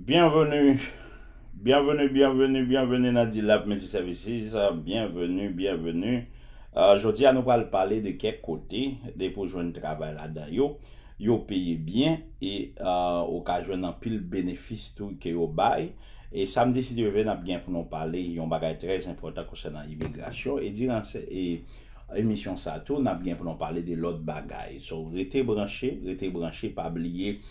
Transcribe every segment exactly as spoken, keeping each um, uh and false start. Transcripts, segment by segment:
Byenveni, byenveni, byenveni, byenveni nan Dilap Multi Services. Byenveni, byenveni. Uh, jodi a nou pral pale de kèk kote, de pou jwenn travay ladan yo. Yo peye byen e uh, ou ka jwenn anpil benefis tou ke yo bay. E sa m deside vin ap gen pou nou pale yon bagay trè enpòtan konsènan imigrasyon. E diran se, e, emisyon sa tou, n ap gen pou nou pale de lòt bagay. So, rete branche, rete branche, pa bliye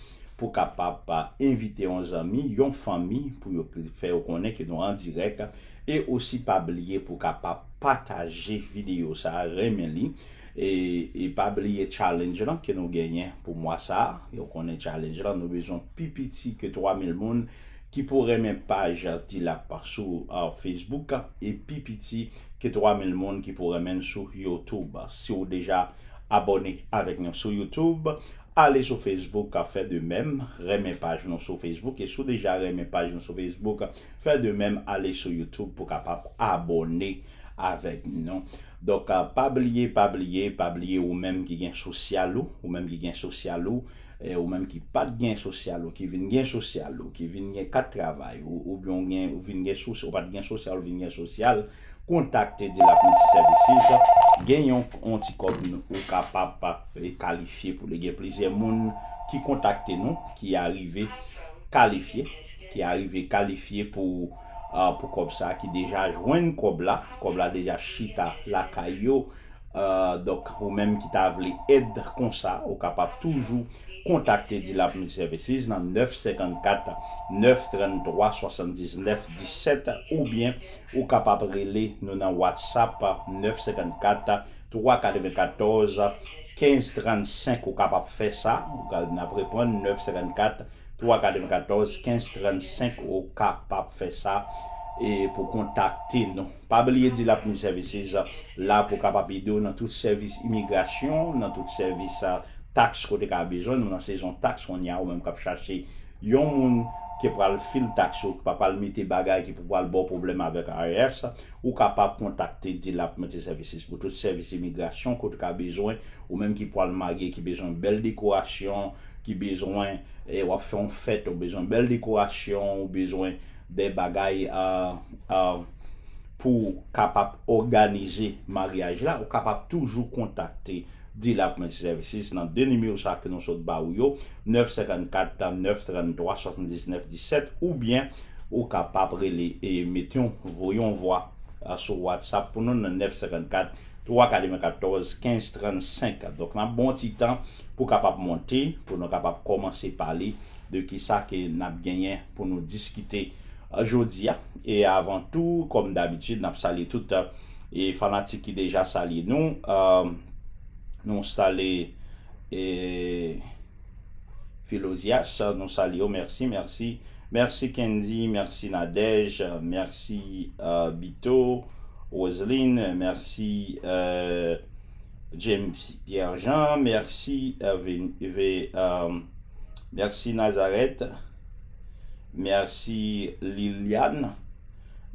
pou kapab pa envite yon zanmi, yon fanmi, pou yo fè yo konnen ke nou an dirèk. E osi pa bliye pou kapab pataje videyo sa, renmen li. E, e pa bliye challenge lan ke nou genyen pou mwa sa. Yo konnen challenge lan, nou bezwen pi piti ke twa mil moun ki pou renmen paj Dilap sou uh, Facebook e pi piti ke twa mil moun ki pou renmen sou YouTube. Si w deja abòne avèk nou sou YouTube, ale sou Facebook, fè de menm, renmen paj nou sou Facebook. E si w deja renmen paj nou sou Facebook, fè de menm, ale sou YouTube pou kapab abòne avèk nou. Donk, uh, pa bliye, pa bliye, pa bliye ou menm ki gen sosyal ou, ou menm ki gen sosyal ou, e ou menm ki pa t gen sosyal ou, ki vin gen sosyal ou, ki vin gen kat travay ou, oubyen ou gen, ou vin gen sosyal, ou pa t gen sosyal, ou vin gen sosyal, kontakte Dilap Multi Services, gen yon, yon ti kòb ou kapab pa, e, kalifye pou li. Gen plizyè moun ki kontakte nou, ki arive kalifye, ki arive kalifye pou, uh, pou kòb sa, ki deja jwenn kòb la, kòb la deja chita lakay yo, Uh, donk, ou menm ki ta vle èd konsa, ou kapab toujou kontakte Dilap Multi Services nan nèf senkannkat, nèf tranntwa, swasanndiznèf disèt, oubyen ou kapab rele nou nan WhatsApp nèf senkannkat, twa katrevenkatòz, kenz trannsenk. Ou kapab fè sa, ou ka, n ap reponn nèf senkannkat, twa katrevenkatòz, kenz trannsenk, ou kapab fè sa e pou kontakte nou. Pa bliye Dilap Multi Services la pou kapab ede w nan tout sèvis imigrasyon, nan tout sèvis, ah, taks kote ka bezwen. Nou nan sezon taks kounye a, ou menm k ap chache yon moun ki pral fil taks ou, ki pa pral mete bagay ki pou pral ba w pwoblèm avèk I R S, ou kapab kontakte Dilap Multi Services pou tout sèvis imigrasyon kote ka bezwen, ou menm ki pral marye, ki bezwen bèl dekorasyon, ki bezwen, e, w ap fè yon fèt, ou bezwen bèl dekorasyon, ou bezwen de bagay, ah, ah, pou kapab òganize maryaj la, ou kapab toujou kontakte Dilap Multi Services nan de nimewo sa ke nou sot ba ou yo, nèf senkannkat, nèf tranntwa, swasanndiznèf disèt, oubyen ou kapab rele e mete yon, voye yon vwa, ah, sou WhatsApp pou nou nan nèf senkannkat, twa katrevenkatòz, kenz trannsenk. Donk, n ap ba w yon ti tan pou kapab monte, pou nou kapab kòmanse pale de kisa ke n ap genyen pou nou diskite, ah, jodi a. E avan tou, kòm dabitid, n ap salye tout, ah, e fanatik ki deja salye nou. Ah, nou salye, e, Filosias, nou salye w, mèsi, mèsi. Mèsi Kendy, mèsi Nadège, mèsi, euh, Bito, Roseline, mèsi, euh, James Pierre Jean, mèsi, euh, Ven- Ve- euh, mèsi Nazareth, mèsi Liliane,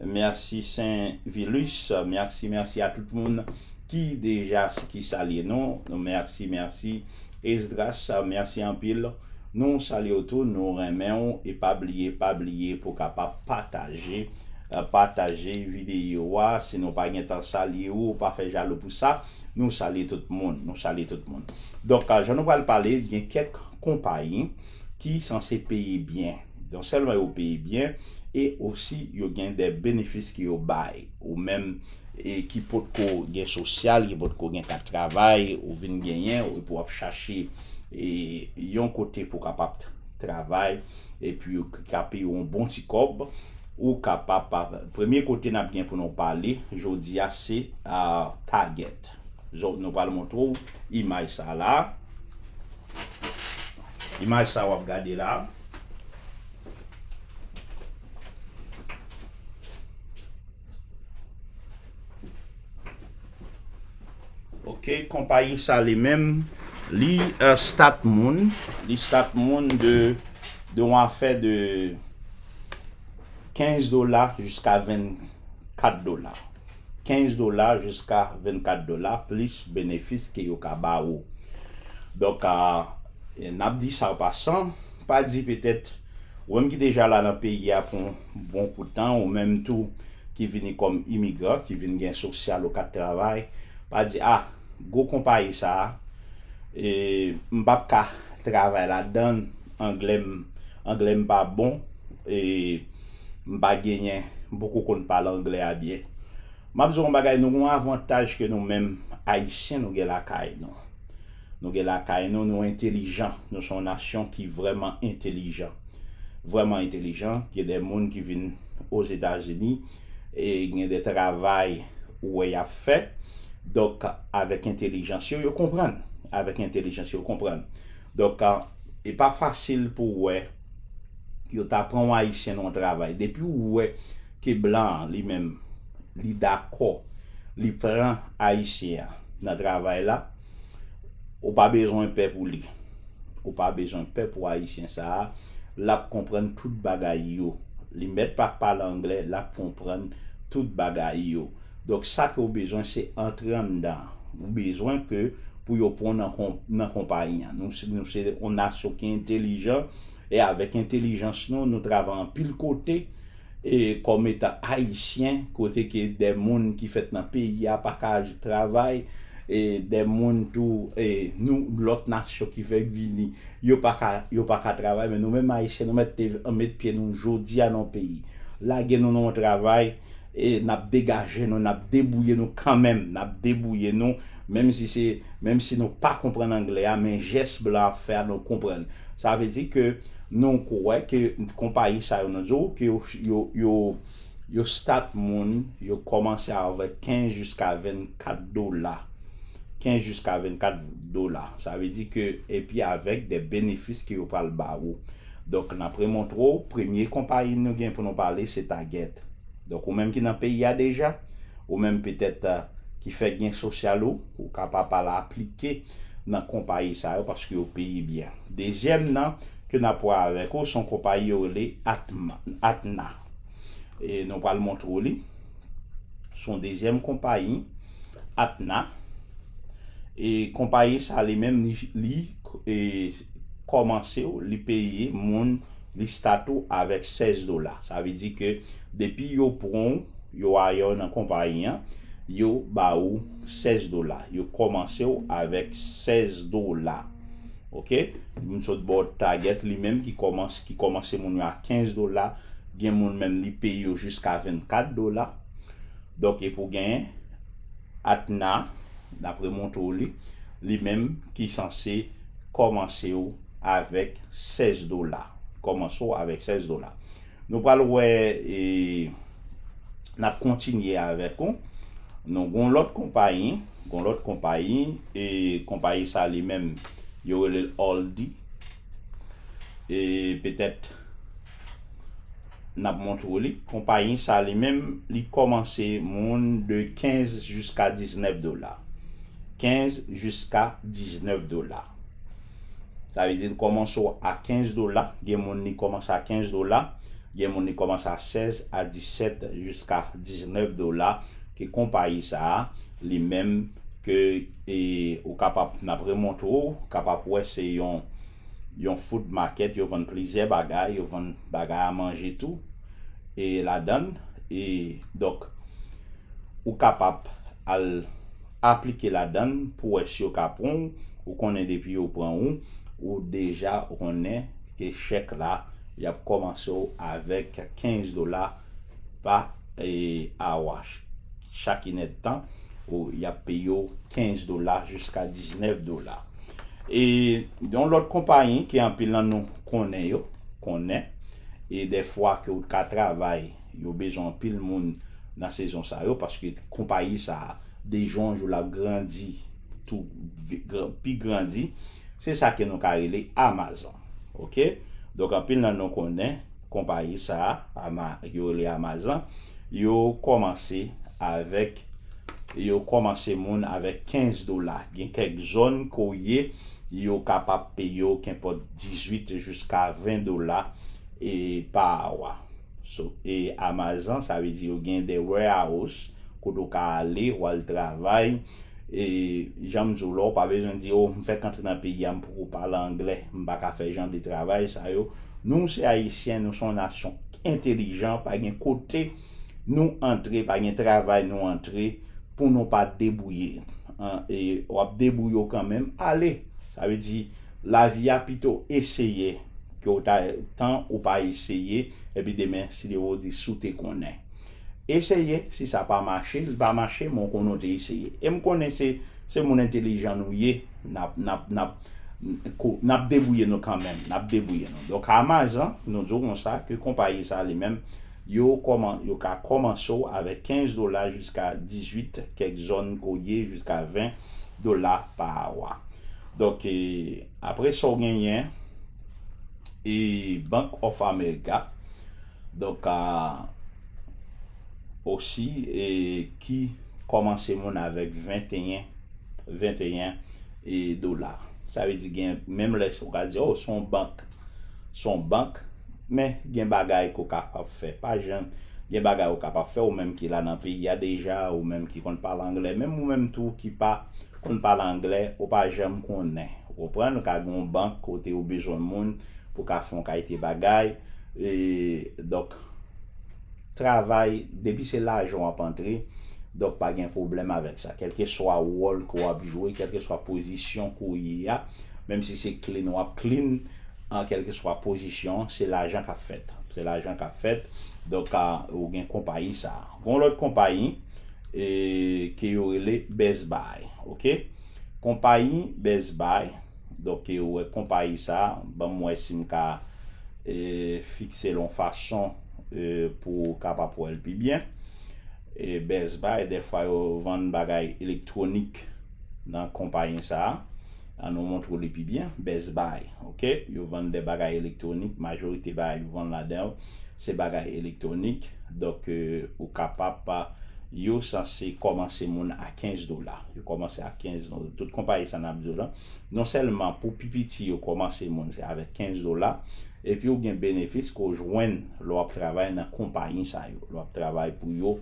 mèsi Saint Vilus, mèsi, mèsi a tout moun ki deja s- ki salye nou. Nou mèsi, mèsi Esdras, mèsi anpil. Nou salye w tou, nou renmen w e pa bliye, pa bliye pou kapab pataje, eh, pataje videyo a. Si nou pa gen tan salye w, pa fè jalou pou sa. Nou salye tout moun, nou salye tout moun. Donk, ah, jan nou pral pale, gen kèk konpayi ki sanse peye byen. Non sèlman yo peye byen, e osi yo gen de benefis ke yo bay. Ou menm, e ki potko gen sosyal, ki potko gen kat travay, ou vin genyen, epi w ap chache, e, yon kote pou kapab t- travay, epi yo k- ka peye w yon bon ti kòb, ou kapab pa- premye kote n ap gen pou nou pale jodi a se, ah, Target. Zò- nou pral montre w imaj sa la. Imaj sa w ap gade la. Ok, konpayi sa li menm, li, euh, start moun, li start moun de, de yon afè de kenz dola jiska vennkat dola. Kenz dola jiska vennkat dola, plis benefis ke yo ka ba ou. Donk, ah, n ap di sa an pasan, pa di petèt Ou menm ki deja la nan peyi a pou yon bon kout tan, ou menm tou ki vini kòm imigran, ki vin gen sosyal ou ka travay, pa di, ah, gwo konpayi sa a, e, m p ap ka travay ladan l, anglè m, anglè m pa bon, e, m pa genyen, m poko konn pale anglè a byen. M ap di w yon bagay, nou gen yon avantaj ke nou menm Ayisyen nou gen lakay nou. Nou gen lakay nou, nou entelijan. Nou se yon nasyon ki vrèman entelijan. Vrèman entelijan. Gen de moun ki vin Ozetazini e gen de travay ou wè y ap fè. Donk, avèk entelijans yo, yo konprann. Avèk entelijans yo, yo konprann. Donk, e pa fasil pou w wè yo ta pran yon Ayisyen nan yon travay. Depi w wè ke blan an, li menm, li dakò, li pran Ayisyen an nan travay la, ou pa bezwen pè pou li. Ou pa bezwen pè pou Ayisyen sa a. L ap konprann tout bagay yo. Li mèt pa pale anglè, l ap konprann tout bagay yo. Donk, sa ke w bezwen, se antre anndan. Ou bezwen ke pou yo pran w nan, kon, nan konpayi an. Nou, se- nou se yon nasyon ki entelijan, e avèk entelijans nou, nou travay anpil kote, e kòm etan Ayisyen, kote ke de moun ki fèt nan peyi a pa ka travay, e de moun tou, e nou, lòt nasyon ki fèk vini, yo pa ka, yo pa ka travay, men nou menm Ayisyen, nou mèt te, met pye nou jodi a nan yon peyi. Lage nou nan yon travay, e n ap degaje nou, n ap debouye nou kanmenm, n ap debouye nou, menm si se, menm si nou pa konprann anglè a, men jès blan ap fè a, nou konprann. Sa vle di ke nou kwè ke konpayi sa yo, nou di w ke yo, yo, yo, yo start moun, yo kòmanse avèk kenz jiska vennkat dola. Kenz jiska vennkat dola. Sa vle di ke, epi avèk de benefis ke yo pral ba ou. Donk, n ap remontre w, premye konpayi nou gen pou nou pale, se Target. Donk, ou menm ki nan peyi a deja, ou menm petèt, eh, ki fèk gen sosyal ou, ou kapab al aplike nan konpayi sa yo paske yo peye byen. Dezyèm nan ke n ap wè avèk ou, se yon konpayi yo rele Atma, Atna. E nou pral montre w li. Se yon dezyèm konpayi, Atna. E konpayi sa li menm, li, li, e, kòmanse w, li peye moun, li start ou avèk sèz dola. Sa vle di ke depi yo pran w, yo ayè w nan konpayi an, yo ba ou sèz dola. Yo kòmanse w avèk sèz dola. Oke? M sot ba w Target li menm ki kòmanse, ki kòmanse moun yo a kenz dola. Gen moun menm li peye yo jiska vennkat dola. Donk, epi w gen Atna, n ap remontre w li, li menm ki sanse kòmanse w avèk sèz dola. Kòmanse w avèk sèz dola. Nou pral wè, e, n ap kontinye avèk ou. Nou gon lòt konpayi, gon lòt konpayi, e konpayi sa li menm, yo rele l Aldi. E petèt, n ap montre w li. Konpayi sa li menm, li kòmanse moun de kenz jiska diznèf dola. Kenz jiska diznèf dola. Sa vle di, l kòmanse w a kenz dola. Gen moun li kòmanse a kenz dola. Gen moun li kòmanse a sèz, a disèt, jiska diznèf dola. Ke konpayi sa a, li menm, ke, e, ou kapab, n ap remontre w, kapab wè se yon, yon food market, yo vann plizyè bagay, yo vann bagay a manje tou, e ladan l, e, donk, ou kapab al aplike ladan l pou wè si yo ka pran w, ou konnen depi yo pran w, ou deja ou konnen ke chèk la, y ap kòmanse w avèk kenz dola pa, e, awa. Chak inèdtan, ou, y ap peye w kenz dola jiska diznèf dola. E yon lòt konpayi ke anpil nan nou konnen yo, konnen, e dèfwa ke ou ka travay, yo bezwen anpil moun nan sezon sa yo, paske konpayi sa a, de jou an jou, l ap grandi, tou, vi-, gran-, pi grandi, se sa ke nou ka rele Amazon. Oke? Donk, anpil nan nou konnen konpayi sa a, Ama-, yo rele Amazon, yo kòmanse avèk, yo kòmanse moun avèk kenz dola. Gen kèk zòn ke w ye, yo kapab peye w kenpòt dizuit jiska ven dola, e, pa awa. So, e Amazon, sa vle di yo gen de warehouse, kote w ka ale, w al travay, E jan m di w la, ou pa bezwen di, "O, m fèk antre nan peyi a, m poko pale anglè, m pa ka fè jan de travay sa yo." Nou se Ayisyen, nou se yon nasyon entelijan, pa gen kote nou antre, pa gen travay nou antre pou nou pa debouye. An, e w ap debouye w kanmenm, ale. Sa vle di, lavi a pito eseye ke w ta, tan ou pa eseye, epi demen, si Dye vle, w di si w te konnen. Eseye, si sa pa mache, li pa mache, men w konnen w te eseye. E m konnen se, se moun entelijan nou ye, n ap, n ap, n ap, ko- n ap debouye nou kanmenm, n ap debouye nou. Donk, Amazon, nou di w konsa, ke konpayi sa li menm, yo kòman, yo ka kòmanse w avèk kenz dola jiska dizuit, kèk zòn kote w ye, jiska ven dola pa awa. Donk, e, apre sa, w genyen, e, Bank of America. Donk, a, osi, e, ki kòmanse moun avèk venteyen, venteyen, e, dola. Sa vle di gen, menm lè ou ka di, "O, se yon bank, se yon bank," men gen bagay ke w kapab fè. Pa janm, gen bagay ou kapab fè, ou menm ki la nan peyi a deja, ou menm ki konn pale anglè, menm ou menm tou ki pa konn pale anglè, ou pa janm konnen. Ou konprann? Ou ka gen yon bank kote ou bezwen moun pou ka fè yon kalite bagay. E, donk, travay, depi se lajan w ap antre, donk pa gen pwoblèm avèk sa. Kèlkeswa wòl ke w ap jwe, kèlkeswa pozisyon ke w ye a, menm si se clean w ap clean, an kèlkeswa pozisyon, se lajan k ap fèt. Se lajan k ap fèt. Donk, a, ou gen konpayi sa. Gon lòt konpayi, e, ke yo rele Best Buy, oke? Konpayi Best Buy, donk, e, ou wè konpayi sa, ban m wè si m ka, e, fikse l yon fason, e, pou w kapab wè l pi byen. E, Best Buy, dèfwa yo vann bagay elektwonik nan konpayi sa. An nou montre w li pi byen, Best Buy, oke? Yo vann de bagay elektwonik, majorite bagay yo vann ladan yo, se bagay elektwonik. Donk, e, ou kapab pa, yo sanse kòmanse moun a kenz dola. Yo kòmanse a kenz dola. Tout konpayi sa n ap di w la, non sèlman pou pi piti yo kòmanse moun se avèk kenz dola, epi ou gen benefis ke w jwenn lè w ap travay nan konpayi sa yo. Lè w ap travay pou yo,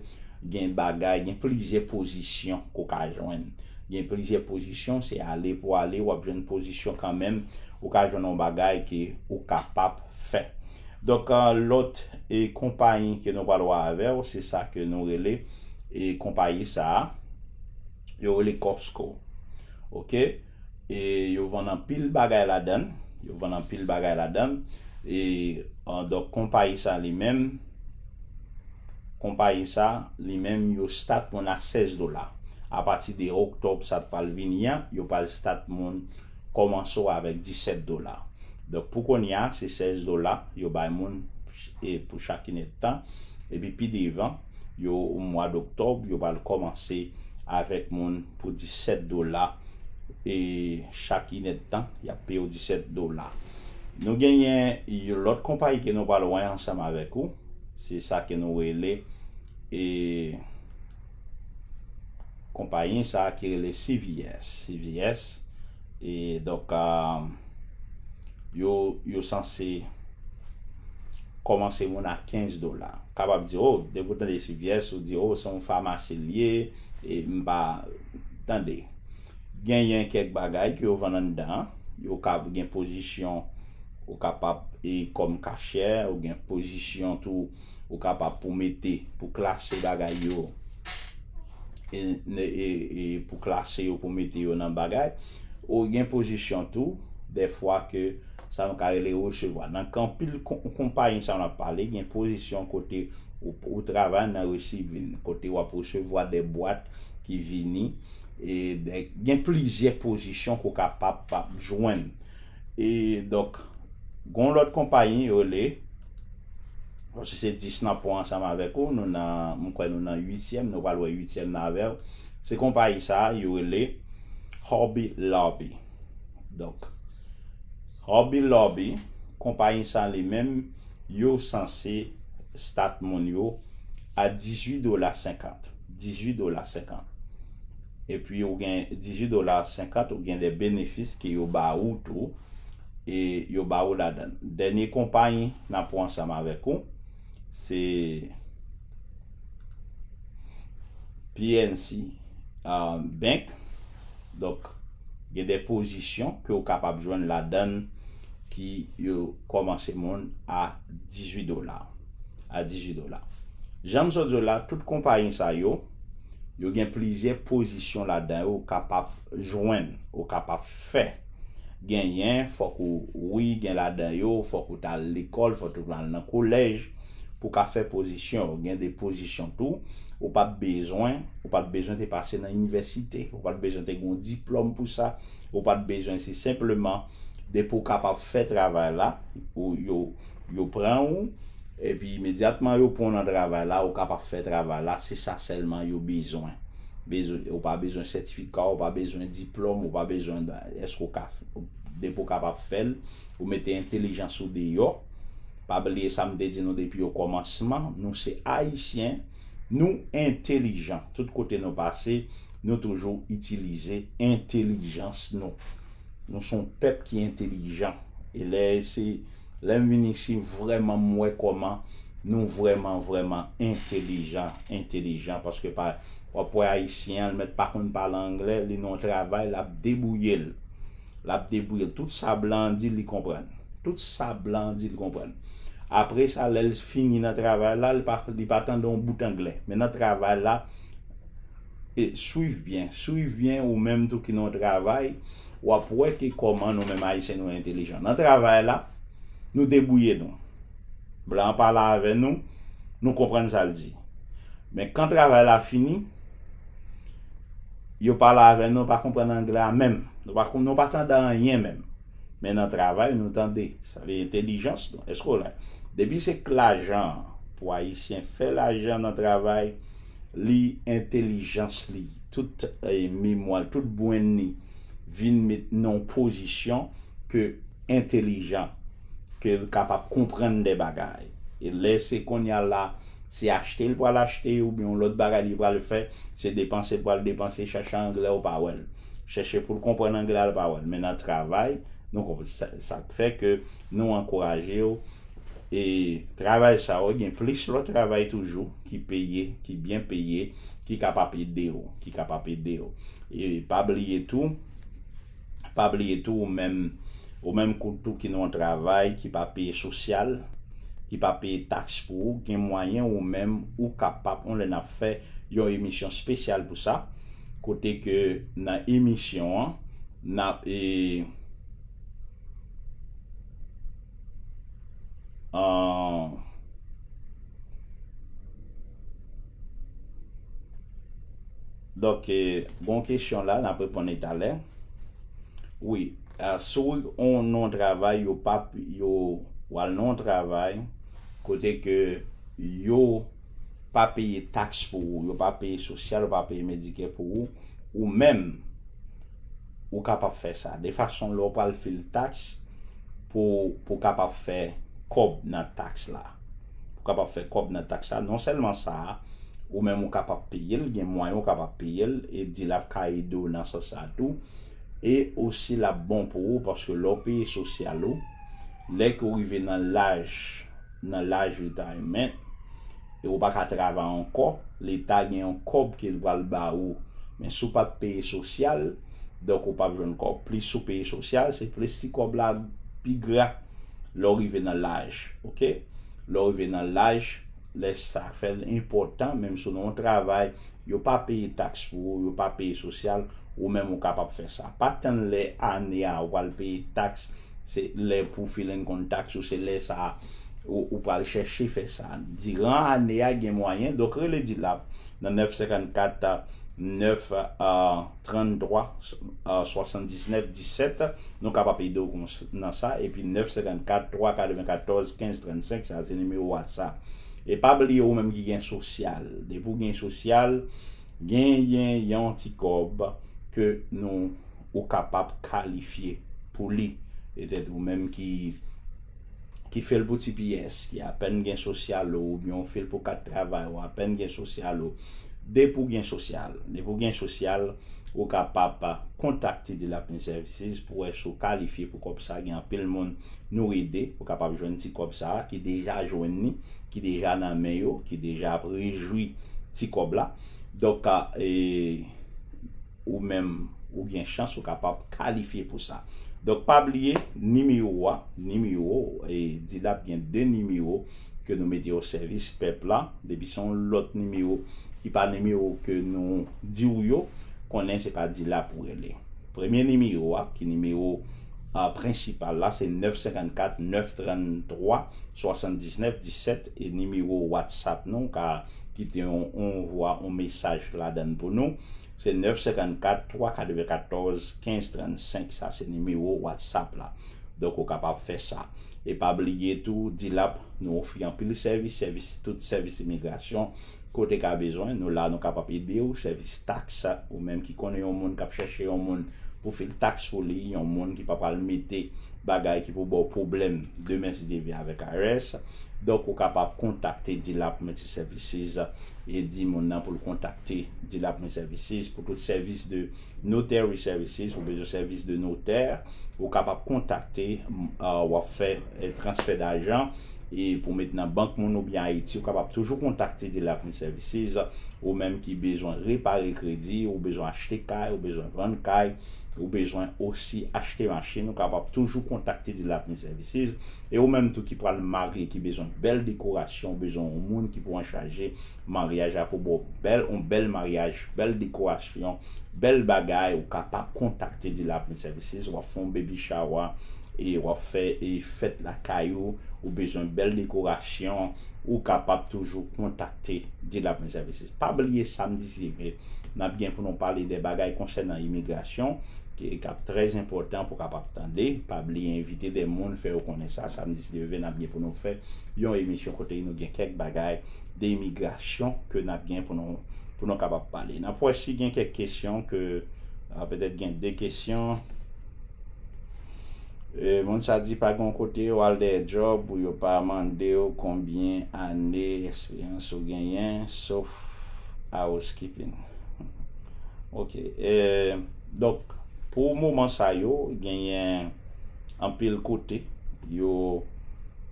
gen bagay, gen plizyè pozisyon ke w ka jwenn. Gen plizyè pozisyon, se ale pou ale, w ap jwenn pozisyon kanmenm, ou ka jwenn yon bagay ke ou kapab fè. Donk, a, lòt, e, konpayi ke nou pral wè avè w, se sa ke nou rele, e, konpayi sa a, yo rele Costco. Oke? E yo vann anpil bagay ladan l, yo vann anpil bagay ladan l. E, an, donk, konpayi sa li menm, konpayi sa li menm, yo start moun a sèz dola. Apati de òktòb sa t pral vini an, yo pral start moun kòmanse w avèk disèt dola. Donk, pou kounye a, se sèz dola yo bay moun, e, pou chak inèdtan. Epi pi devan, yo, mwa doktòb, yo pral kòmanse avèk moun pou disèt dola, e chak inèdtan, y ap peye w disèt dola. Nou genyen yon lòt konpayi ke nou pral wè ansanm avèk ou, se sa ke nou rele, e, konpayi sa ki rele C V S. C V S, e donk, a, yo, yo sanse kòmanse moun a kenz dola. Kapab di, "O, depi w tande C V S, ou di, 'O, se yon famasi l ye,' e m pa tande." Genyen kèk bagay ke yo vann anndan an, yo ka gen pozisyon, ou kapab, e kòm kachyè, ou gen pozisyon tou, ou kapab pou mete, pou klase bagay yo, e, e, e pou klase yo, pou mete yo nan bagay. Ou gen pozisyon tou, dèfwa ke sa nou ka rele resevwa. Nan anpil kon- konpayi sa nou ap pale, gen pozisyon kote ou, ou travay nan receiving, kote w ap resevwa de bwat ki vini, e de- gen plizyè pozisyon ke w kapab pa jwenn. E donk, gon lòt konpayi yo rele, paske se dis n ap pran ansanm avèk ou, nou nan, m kwè nou nan uityèm, nou pral wè uityèm nan avè w. Se konpayi sa a, yo rele Hobby Lobby. Donk, Hobby Lobby, konpayi sa li menm, yo sanse start moun yo a dizuit dola senkant. Dizuit dola senkant. Epi ou gen dizuit dola senkant, ou gen de benefis ke yo ba ou tou, e yo ba ou ladan. Dènye konpayi n ap pran ansanm avèk ou, se P N C, uh, Bank. Donk, gen de pozisyon ke w kapab jwenn ladan l ki yo kòmanse moun a dizuit dola. A dizuit dola. Jan m sot di w la, tout konpayi sa yo, yo gen plizyè pozisyon ladan yo ou kapab jwenn, ou kapab fè. Genyen, fòk ou, wi, gen ladan yo, fòk ou t al lekòl, fòk ou t al nan kolèj pou w ka fè pozisyon. Gen de pozisyon tou, ou p ap bezwen, ou p ap bezwen te pase nan inivèsite, ou p ap bezwen te gen yon diplòm pou sa, ou p ap bezwen, se senpleman depi w kapab fè travay la, ou, yo, yo pran ou, epi imedyatman yo pran w nan travay la, ou kapab fè travay la, se sa sèlman yo bezwen. Bezwen, ou pa bezwen sètifika, ou pa bezwen diplòm, ou pa bezwen, èske w ka, depi w kapab fè l, ou mete entèlijans ou deyò. Pa bliye sa m te di nou depi okòmansman, nou se Ayisyen, nou entèlijan. Tout kote nou pase, nou toujou itilize entèlijans nou. Nou se yon pèp ki entèlijan. E lè se, lè m vin isi, vrèman m wè kòman nou vrèman, vrèman entèlijan, entèlijan, paske pa, w ap wè Ayisyen an, l mèt pa konn pale anglè, li nan yon travay, l ap debouye l. L ap debouye l. Tout sa blan an di, li konprann. Tout sa blan an di, li konprann. Apre sa, lè l fini nan travay la, li pa, li pa tande yon bout anglè. Men nan travay la, e swiv byen, swiv byen, ou menm tou ki nan yon travay, w ap wè ke kòman nou menm Ayisyen nou entèlijan. Nan travay la, nou debouye nou. Blan an pale avè nou, nou konprann sa l di. Men kan travay la fini, yo pale avè nou, nou pa konprann anglè a menm. Nou pa, nou pa tande anyen menm. Men nan travay, nou tande. Sa vle entèlijans nou. Èske w la? Depi se k lajan, pou Ayisyen fè lajan nan travay, li entèlijans li, tout, eh, memwa l, tout brenn li vin met nan yon pozisyon ke entèlijan, ke l kapab konprann de bagay. E lè se kounye a la, se achte l pral achte, oubyen yon lòt bagay li pral fè, se depanse l pral depanse, chèche anglè ou pa wè l. Chèche pou l konprann anglè a, l pa wè l. Men nan travay, nou konprann sa, sa k fè ke nou ankouraje w. E travay sa yo, gen plis lòt travay toujou ki peye, ki byen peye, ki kapab ede w, ki kapab ede w. E pa bliye tou, pa bliye tou, ou menm, ou menm kou tou ki nan yon travay ki pa peye sosyal, ki pa peye taks pou ou, gen mwayen ou menm ou kapab, yon lè n ap fè yon emisyon espesyal pou sa, kote ke nan emisyon an, n ap, e, Ahn, donk, e, gon kesyon la, n ap reponn li talè. Wi, a, si w on, nan yon travay, yo pa, yo, w al nan yon travay kote ke yo pa peye taks pou ou, yo pa peye sosyal, yo pa peye Medicare pou ou, ou menm, ou kapab fè sa. De fason, lè w pral fil taks, pou, pou kapab fè kòb nan taks la. Pou kapab fè kòb nan taks la, non sèlman sa, ou menm ou kapab peye l, gen mwayen ou kapab peye l, e di l ap ka ede w nan sans sa tou. E osi l ap bon pou ou, paske lè w peye sosyal ou, lè ke w rive nan laj, nan laj retirement, e ou pa ka travay ankò, Leta gen yon kòb ke l pral ba ou. Men si w pa t peye sosyal, donk ou p ap jwenn kòb. Plis ou peye sosyal, se plis ti kòb la pi gra lè w rive nan laj, oke? Lè w rive nan laj, lè sa fè l enpòtan, menm si w nan yon travay, yo pa peye taks pou ou, yo pa peye sosyal, ou menm ou kapab fè sa. Pa tann lè ane a ou pral peye taks, se lè pou filing konn taks ou, se lè sa a ou, ou pral chèche fè sa. Diran ane a gen mwayen, donk rele Dilap nan nèf senkannkat nèf tranntwa swasanndiznèf disèt, nou kapab ede w nan sa, epi nèf senkannkat twa katrevenkatòz kenz trannsenk, sa se nimewo WhatsApp. E pa bliye ou menm ki gen sosyal. Depi w gen sosyal, genyen yon ti kòb ke nou, ou kapab kalifye pou li. Petèt ou menm ki, ki fè l pou T P S, ki apèn gen sosyal ou, oubyen ou fè l pou kat travay, ou apèn gen sosyal ou. Depi w gen sosyal, depi w gen sosyal, ou kapab kontakte Dilap Services pou wè si w kalifye pou kòb sa. Gen anpil moun nou ede pou kapab jwenn ti kòb sa, ki deja jwenn li, ki deja nan men yo, ki deja ap rejwi ti kòb la. Donk, e, ou menm, ou gen chans ou kapab kalifye pou sa. Donk, pa bliye nimewo a, nimewo, e, D-Lap gen de nimewo ke nou mete o sèvis pèp la. Depi se yon lòt nimewo ki pa nimewo ke nou di w yo, konnen se pa D-Lap ou rele. Premye nimewo a, ki nimewo, a, prensipal la, se nèf senkannkat, nèf tranntwa, swasanndiznèf disèt, e nimewo WhatsApp nou, ka kite yon, yon vwa, yon mesaj ladan l pou nou. Se nèf senkannkat, twa katrevenkatòz, kenz trannsenk. Sa se nimewo WhatsApp la. Donk, ou kapab fè sa. E pa bliye tou, D-Lap, nou ofri anpil sèvis, sèvis, tout sèvis imigrasyon. Kote ka bezwen, nou la, nou kapab ede w, sèvis taks, ou menm ki konnen yon moun k ap chèche yon moun pou fil taks pou li, yon moun ki pa pral mete bagay ki pou ba w pwoblèm demen si Dye vle avèk I R S. Donk, ou kapab kontakte D-Lap Multi Services e di moun nan pou l kontakte D-Lap Multi Services pou tout sèvis de notary services, ou bezwen sèvis de notè, ou kapab kontakte, m, a, w ap fè, e, transfè dajan, e pou met nan bank moun oubyen Ayiti, ou kapab toujou kontakte D-Lap Multi Services, ou menm ki bezwen repare kredi, ou bezwen achte kay, ou bezwen vann kay, ou bezwen osi achte machin, ou kapab toujou kontakte D-Lap Multi Services. E ou menm tou ki pral marye, ki bezwen bèl dekorasyon, ou bezwen yon moun ki pou anchaje maryaj la, pou ba w bèl, yon bèl maryaj, bèl dekorasyon, bèl bagay, ou kapab kontakte D-Lap Multi Services, w ap fè yon baby shower, e w ap fè, e, fèt lakay ou, ou bezwen bèl dekorasyon, ou kapab toujou kontakte D-Lap Multi Services. Pa bliye samdi si Dye vle, n ap gen pou nou pale de bagay konsènan imigrasyon, ki, k ap trè enpòtan pou w kapab tande. Pa bliye envite de moun, fè yo konnen sa. Samdi si Dye vle, n ap gen pou nou fè yon emisyon kote nou gen kèk bagay de imigrasyon ke n ap gen pou nou, pou nou kapab pale. N ap wè si gen kèk kesyon ke, a, petèt gen de kesyon. E, moun sa di pa gen yon kote w al dèyè djòb pou yo pa mande w konbyen ane eksperyans ou genyen, sof housekeeping. Ok. E, donk, pou moman sa yo, genyen anpil kote yo,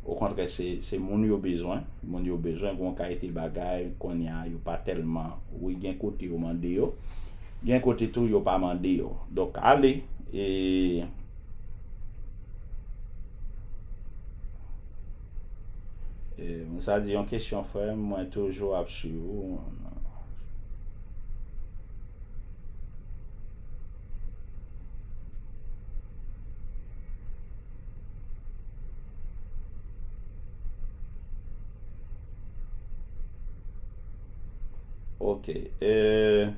okontrè, se, se moun yo bezwen. Moun yo bezwen, gen yon kalite bagay, kounye a, yo pa tèlman, wi, gen kote yo mande yo. Gen kote tou, yo pa mande yo. Donk, ale, e, e, mwen sa di yon kesyon, frè m, mwen toujou ap swiv ou. Ok. E,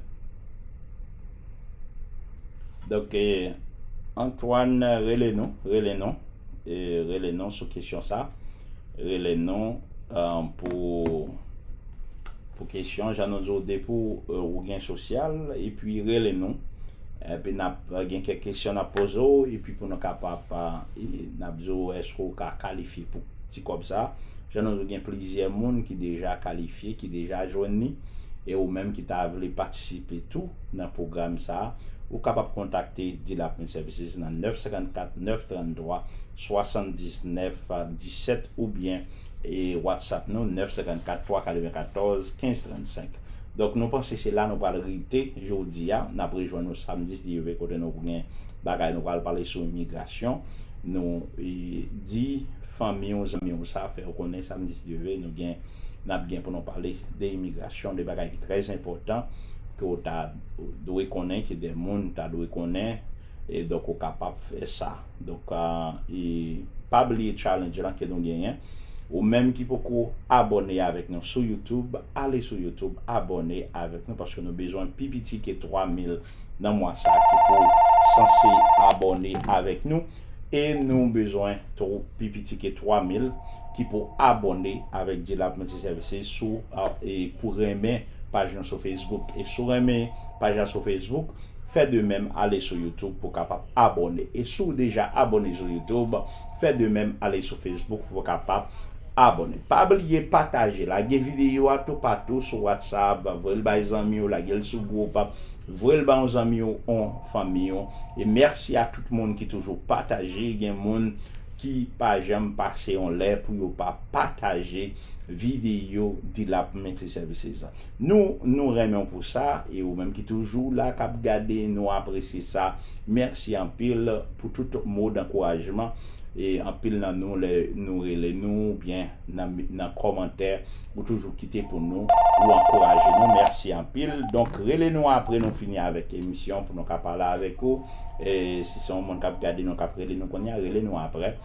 donk, e, Antoine, rele nou, rele nou, e, rele nou sou kesyon sa. Rele nou, e, pou, pou kesyon, jan nou di w, depi w, e, ou gen sosyal, epi rele nou. Epi n ap, e, gen kèk kesyon n ap poze w, epi pou nou kapab, e, e, n ap di w èske w ka kalifye pou ti kòb sa. Jan nou di w, gen plizyè moun ki deja kalifye, ki deja jwenn li, e ou menm ki ta vle patisipe tou nan pwogram sa, ou kapab kontakte D-Lap Multi Services nan nèf senkannkat, nèf tranntwa, swasanndiznèf disèt oubyen, e, WhatsApp nou, nèf senkannkat, twa katrevenkatòz, kenz trannsenk. Donk, nou panse se la nou pral rete jodi a. N ap rejwenn nou samdi, si Dye vle, kote nou gen bagay, nou pral pale sou imigrasyon. Nou, e, di fanmi w, zanmi w sa, fè yo konnen samdi, si Dye vle, nou gen, n ap gen pou nou pale de imigrasyon, de bagay ki trè enpòtan, ke w ta dwe konnen, ke de moun ta dwe konnen, e donk ou kapab fè sa. Donk, a, e pa bliye challenge lan ke nou genyen. Ou menm ki poko abòne avèk nou sou YouTube, ale sou YouTube, abòne avèk nou, paske nou bezwen pi piti ke twa mil nan mwa sa ki pou sanse abòne avèk nou. E nou bezwen tou pi piti ke twa mil ki pou abòne avèk D-Lap Multi Services sou, a, e pou renmen paj nou sou Facebook. E si w renmen paj la sou Facebook, fè de menm, ale sou YouTube pou w kapab abòne. E si w deja abòne sou YouTube, fè de menm, ale sou Facebook pou w kapab abòne. Pa bliye pataje, lage videyo a toupatou sou WhatsApp, voye l bay zanmi w, lage l sou gwoup, voye l bay yon zanmi w, yon fanmi w. E mèsi a tout moun ki toujou pataje. Gen moun ki pa janm pase yon lè pou yo pa pataje videyo Dilap Multi Services. Nou, nou renmen w pou sa, e ou menm ki toujou la, k ap gade, nou apresye sa. Mèsi anpil pou tout mo d'ankourajman. E anpil nan nou, lè nou rele nou, oubyen nan, nan kòmantè, ou toujou kite pou nou, ou ankouraje nou. Mèsi anpil. Donk, rele nou apre nou fini avèk emisyon pou nou ka pale avèk ou. E si se yon moun k ap gade nou, k ap rele nou kounye a, rele nou apre.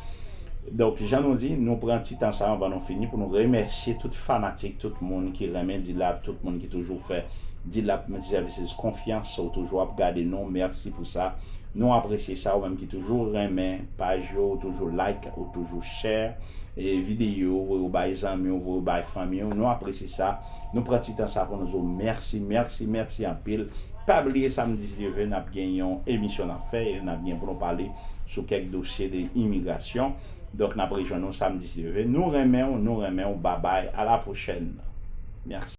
Donk, jan nou di, nou pran ti tan sa anvan nou fini pou nou remèsye tout fanatik, tout moun ki renmen Dilap, tout moun ki toujou fè Dilap Multi Services konfyans, ou toujou ap gade nou, mèsi pou sa. Nou apresye sa, ou menm ki toujou renmen paj yo, ou toujou like, ou toujou share e videyo, ou voye w bay zanmi w, ou voye w bay fanmi w. Nou apresye sa. Nou pran ti tan sa pou nou di w mèsi, mèsi, mèsi anpil. Pa bliye, samdi, si Dye vle, n ap gen yon emisyon n ap fè, e n ap gen pou nou pale sou kèk dosye de imigrasyon. Donk, n ap rejwenn nou samdi, si Dye vle. Nou renmen w, nou renmen w. Babay, a la pwochèn. Mèsi.